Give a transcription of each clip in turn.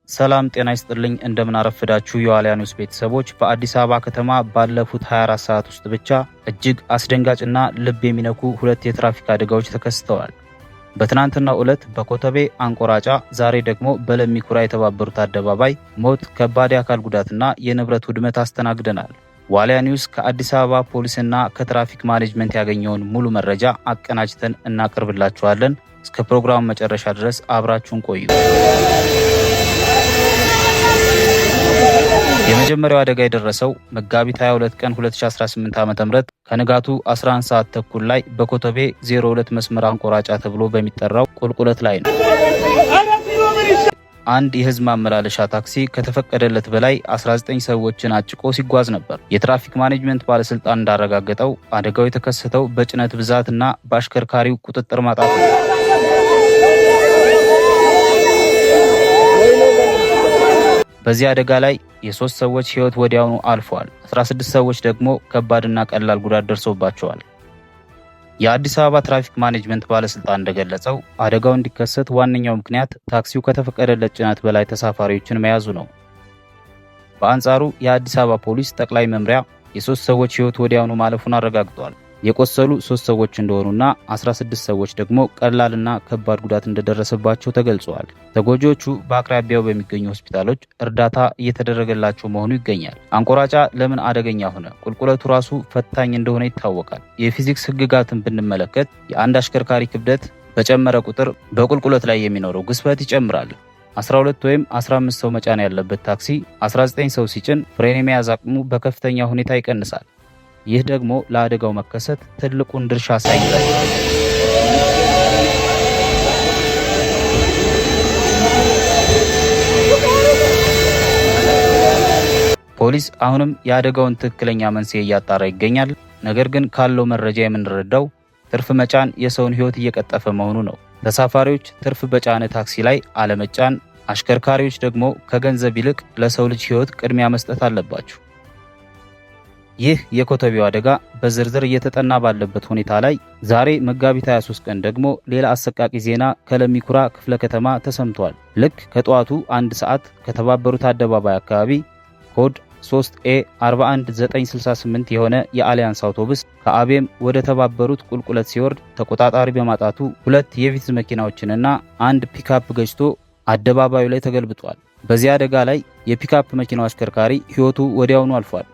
ሰላም ጤና ይስጥልኝ። እንደምን አረፈዳችሁ የዋልያ ኒውስ ቤተሰቦች። በአዲስ አበባ ከተማ ባለፉት 24 ሰዓት ውስጥ ብቻ እጅግ አስደንጋጭና ልብ የሚነኩ ሁለት የትራፊክ አደጋዎች ተከስተዋል። በትናንትናው ዕለት በኮተቤ አንቆራጫ፣ ዛሬ ደግሞ በለሚ ኩራ የተባበሩት አደባባይ ሞት፣ ከባድ የአካል ጉዳትና የንብረት ውድመት አስተናግደናል። ዋልያ ኒውስ ከአዲስ አበባ ፖሊስና ከትራፊክ ማኔጅመንት ያገኘውን ሙሉ መረጃ አቀናጅተን እናቀርብላችኋለን። እስከ ፕሮግራሙ መጨረሻ ድረስ አብራችሁን ቆዩ። የመጀመሪያው አደጋ የደረሰው መጋቢት 22 ቀን 2018 ዓ.ም ከንጋቱ 11 ሰዓት ተኩል ላይ በኮተቤ 02 መስመር አንቆራጫ ተብሎ በሚጠራው ቁልቁለት ላይ ነው። አንድ የህዝብ ማመላለሻ ታክሲ ከተፈቀደለት በላይ 19 ሰዎችን አጭቆ ሲጓዝ ነበር። የትራፊክ ማኔጅመንት ባለስልጣን እንዳረጋገጠው አደጋው የተከሰተው በጭነት ብዛትና በአሽከርካሪው ቁጥጥር ማጣት ነው። በዚህ አደጋ ላይ የሶስት ሰዎች ህይወት ወዲያውኑ አልፏል። 16 ሰዎች ደግሞ ከባድና ቀላል ጉዳት ደርሶባቸዋል። የአዲስ አበባ ትራፊክ ማኔጅመንት ባለስልጣን እንደገለጸው አደጋው እንዲከሰት ዋነኛው ምክንያት ታክሲው ከተፈቀደለት ጭነት በላይ ተሳፋሪዎችን መያዙ ነው። በአንጻሩ የአዲስ አበባ ፖሊስ ጠቅላይ መምሪያ የሶስት ሰዎች ህይወት ወዲያውኑ ማለፉን አረጋግጧል። የቆሰሉ ሶስት ሰዎች እንደሆኑና 16 ሰዎች ደግሞ ቀላልና ከባድ ጉዳት እንደደረሰባቸው ተገልጿል። ተጎጂዎቹ በአቅራቢያው በሚገኙ ሆስፒታሎች እርዳታ እየተደረገላቸው መሆኑ ይገኛል። አንቆራጫ ለምን አደገኛ ሆነ? ቁልቁለቱ ራሱ ፈታኝ እንደሆነ ይታወቃል። የፊዚክስ ህግጋትን ብንመለከት የአንድ አሽከርካሪ ክብደት በጨመረ ቁጥር በቁልቁለት ላይ የሚኖረው ግዝፈት ይጨምራል። 12 ወይም 15 ሰው መጫን ያለበት ታክሲ 19 ሰው ሲጭን ፍሬን የመያዝ አቅሙ በከፍተኛ ሁኔታ ይቀንሳል። ይህ ደግሞ ለአደጋው መከሰት ትልቁን ድርሻ አሳይቷል። ፖሊስ አሁንም የአደጋውን ትክክለኛ መንስኤ እያጣራ ይገኛል። ነገር ግን ካለው መረጃ የምንረዳው ትርፍ መጫን የሰውን ሕይወት እየቀጠፈ መሆኑ ነው። ተሳፋሪዎች ትርፍ በጫነ ታክሲ ላይ አለመጫን፣ አሽከርካሪዎች ደግሞ ከገንዘብ ይልቅ ለሰው ልጅ ሕይወት ቅድሚያ መስጠት አለባቸው። ይህ የኮተቤው አደጋ በዝርዝር እየተጠና ባለበት ሁኔታ ላይ ዛሬ መጋቢት 23 ቀን ደግሞ ሌላ አሰቃቂ ዜና ከለሚ ኩራ ክፍለ ከተማ ተሰምቷል። ልክ ከጠዋቱ አንድ ሰዓት ከተባበሩት አደባባይ አካባቢ ኮድ 3 ኤ 41968 የሆነ የአሊያንስ አውቶቡስ ከአቤም ወደ ተባበሩት ቁልቁለት ሲወርድ ተቆጣጣሪ በማጣቱ ሁለት የቪትዝ መኪናዎችንና አንድ ፒካፕ ገጭቶ አደባባዩ ላይ ተገልብጧል። በዚህ አደጋ ላይ የፒካፕ መኪናው አሽከርካሪ ሕይወቱ ወዲያውኑ አልፏል።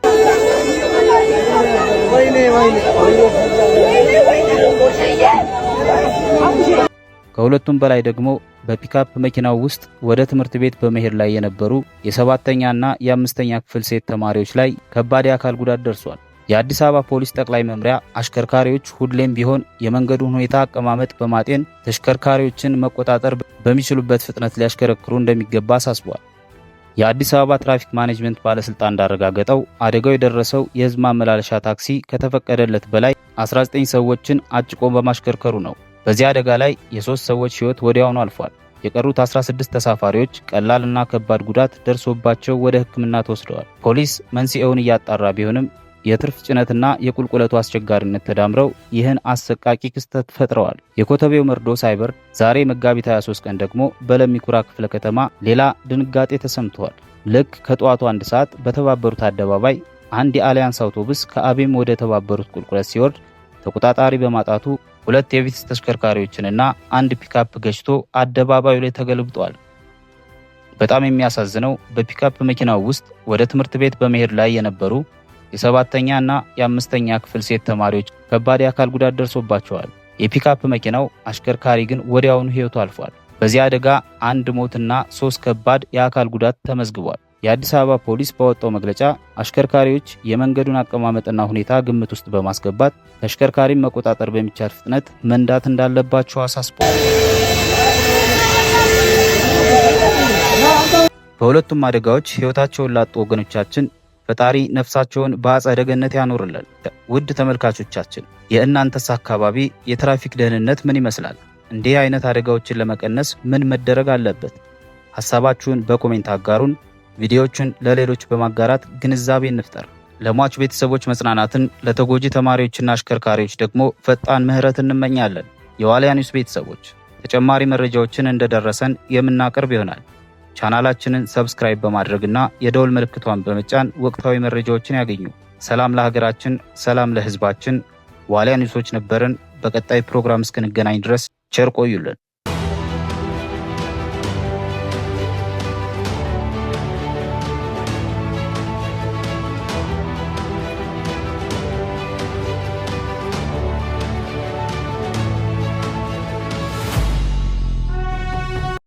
ከሁለቱም በላይ ደግሞ በፒካፕ መኪናው ውስጥ ወደ ትምህርት ቤት በመሄድ ላይ የነበሩ የሰባተኛና የአምስተኛ ክፍል ሴት ተማሪዎች ላይ ከባድ የአካል ጉዳት ደርሷል። የአዲስ አበባ ፖሊስ ጠቅላይ መምሪያ አሽከርካሪዎች ሁሌም ቢሆን የመንገዱን ሁኔታ አቀማመጥ በማጤን ተሽከርካሪዎችን መቆጣጠር በሚችሉበት ፍጥነት ሊያሽከረክሩ እንደሚገባ አሳስቧል። የአዲስ አበባ ትራፊክ ማኔጅመንት ባለስልጣን እንዳረጋገጠው አደጋው የደረሰው የህዝብ ማመላለሻ ታክሲ ከተፈቀደለት በላይ 19 ሰዎችን አጭቆ በማሽከርከሩ ነው። በዚህ አደጋ ላይ የሶስት ሰዎች ህይወት ወዲያውኑ አልፏል። የቀሩት 16 ተሳፋሪዎች ቀላልና ከባድ ጉዳት ደርሶባቸው ወደ ሕክምና ተወስደዋል። ፖሊስ መንስኤውን እያጣራ ቢሆንም የትርፍ ጭነትና የቁልቁለቱ አስቸጋሪነት ተዳምረው ይህን አሰቃቂ ክስተት ፈጥረዋል። የኮተቤው መርዶ ሳይበርድ ዛሬ መጋቢት 23 ቀን ደግሞ በለሚ ኩራ ክፍለ ከተማ ሌላ ድንጋጤ ተሰምቷል። ልክ ከጠዋቱ አንድ ሰዓት በተባበሩት አደባባይ አንድ የአሊያንስ አውቶቡስ ከአቤም ወደ ተባበሩት ቁልቁለት ሲወርድ ተቆጣጣሪ በማጣቱ ሁለት የቪትዝ ተሽከርካሪዎችንና አንድ ፒካፕ ገጭቶ አደባባዩ ላይ ተገልብጧል። በጣም የሚያሳዝነው በፒካፕ መኪናው ውስጥ ወደ ትምህርት ቤት በመሄድ ላይ የነበሩ የሰባተኛ እና የአምስተኛ ክፍል ሴት ተማሪዎች ከባድ የአካል ጉዳት ደርሶባቸዋል። የፒካፕ መኪናው አሽከርካሪ ግን ወዲያውኑ ሕይወቱ አልፏል። በዚህ አደጋ አንድ ሞትና ሶስት ከባድ የአካል ጉዳት ተመዝግቧል። የአዲስ አበባ ፖሊስ ባወጣው መግለጫ አሽከርካሪዎች የመንገዱን አቀማመጥና ሁኔታ ግምት ውስጥ በማስገባት ተሽከርካሪን መቆጣጠር በሚቻል ፍጥነት መንዳት እንዳለባቸው አሳስቧል። በሁለቱም አደጋዎች ሕይወታቸውን ላጡ ወገኖቻችን ፈጣሪ ነፍሳቸውን በአጸደ ገነት ያኖርልን። ውድ ተመልካቾቻችን የእናንተስ አካባቢ የትራፊክ ደህንነት ምን ይመስላል? እንዲህ አይነት አደጋዎችን ለመቀነስ ምን መደረግ አለበት? ሐሳባችሁን በ comment አጋሩን። ቪዲዮዎቹን ለሌሎች በማጋራት ግንዛቤ እንፍጠር። ለሟች ቤተሰቦች መጽናናትን፣ ለተጎጂ ተማሪዎችና አሽከርካሪዎች ደግሞ ፈጣን ምህረት እንመኛለን። የዋልያ ኒውስ ቤተሰቦች ተጨማሪ መረጃዎችን እንደደረሰን የምናቀርብ ይሆናል። ቻናላችንን subscribe በማድረግና የደወል ምልክቷን በመጫን ወቅታዊ መረጃዎችን ያገኙ። ሰላም ለሀገራችን፣ ሰላም ለሕዝባችን። ዋልያ ኒውሶች ነበርን። በቀጣይ ፕሮግራም እስክንገናኝ ድረስ ቸር ቆዩልን።